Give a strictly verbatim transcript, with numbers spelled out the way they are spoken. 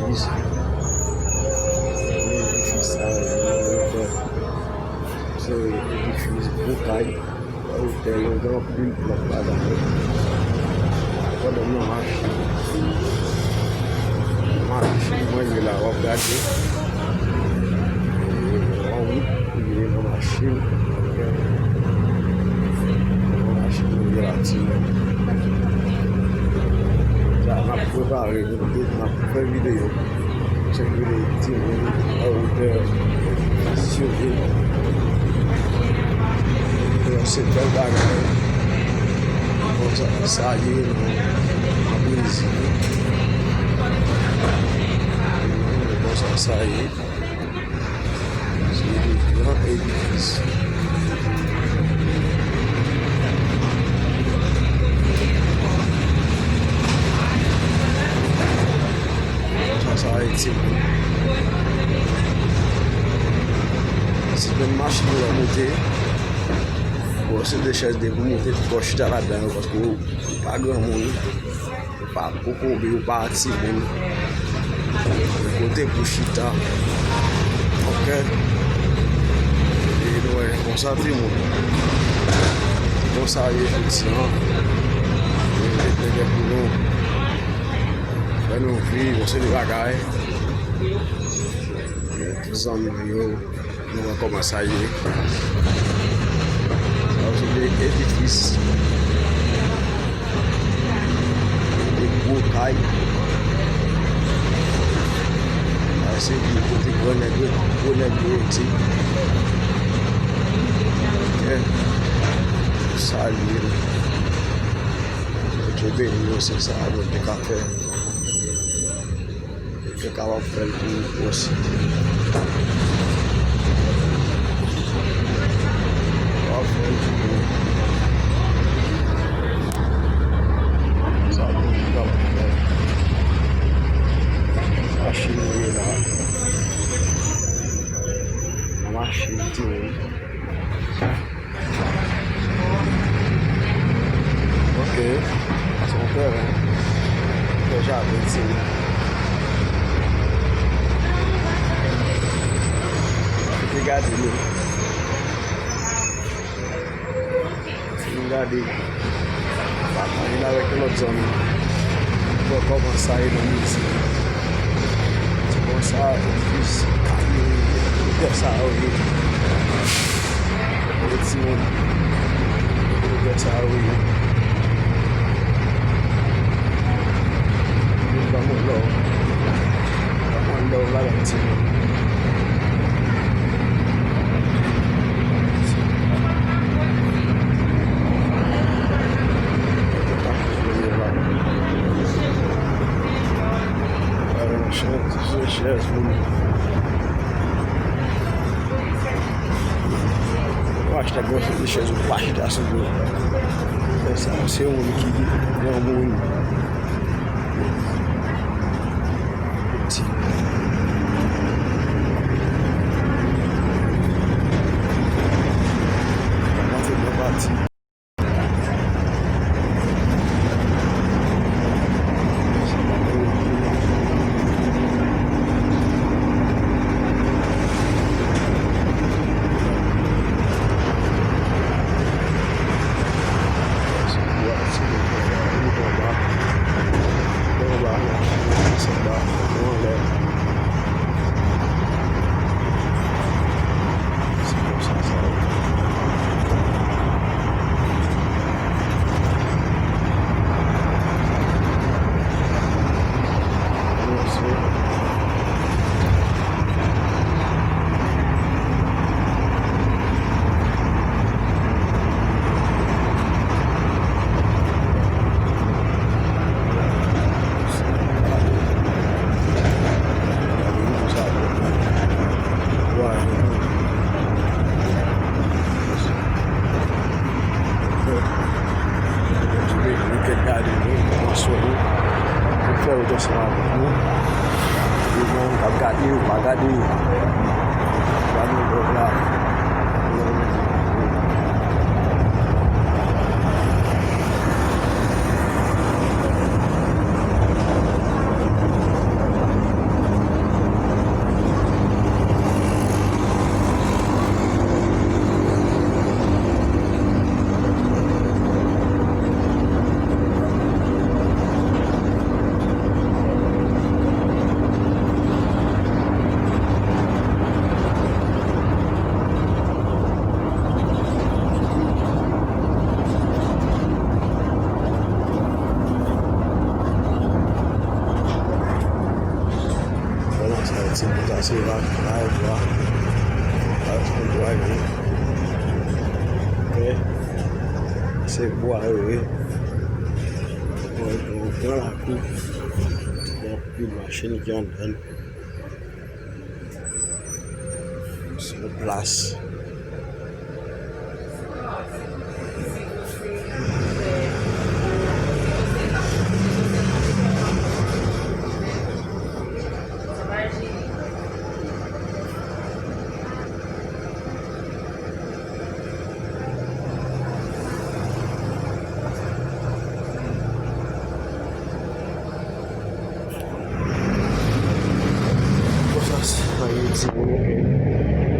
Edifis sa yo, se edifis gwo kay. Otèl yo gen anpil lòt bagay. Pandan m nan mache, mache mwen ye la, w ap gade. E, yon wout pou ye nan machin. Nan machin mwen ye la, timoun. Sa, n ap prepare nou, n ap fè videyo. Se vle di moun a otè sove. Se bèl bagay. Konsa sa ye nan Brezil. Konsa sa ye. Se de gran edifis. Sa, sa Ayiti, bro. Si menm machin yo moute, bon, se de chèz de pou moute, pou chita ladan yo, paske ou pa granmoun. Ou pa kokobe, ou pa timoun. Kote pou chita. Ok. E nou wè konsa timoun. Konsa ye jodi an. E nèg pou nou. Fè nou viv yon seri de bagay. Tout zanmi yo. Nou wè kòman sa ye. Sa se de edifis. De gwo kay. Sa se de kote gran nèg yo, gwo nèg yo rete. Ok. Sa ye. Bondye beni nou, se sa nou te ka fè. Yo kapab fè l pou ou osi. Kapab fè l pou ou. Sa pou ou kapab fè. Machin nou ye la. Machin tou. Ok. Se yon tèren. Fè jaden timoun. Kite gade nou. Si nou gade, pataje l avèk yon lòt zanmi. Pou wè kòman sa ye nan mizik. Se konsa edifis, e, otè sa yo ye. Pou timoun, otè sa yo ye. Ban mwen love. Ban mwen love la, la, timoun. Chèz, chèz, moun. Ou achte gwo chèz, ou pa chita sou yo. Fè sa, se yon moun ki granmoun. Piti. Kòmanse byen pati. Bondye beni nou, kèk gade nou, pran swen nou, pou fè wout ansanm avèk nou. E moun k ap gade, ou pa gade, ba nou love la. Se pou sa, se vag, vag, vag. Vag, vag, vag. Ok. Se bwa yo ye. Bon, bon, gran lakou. Gen anpil machin ki anndan. Se yon plas. Konsa, sa ye ti moun.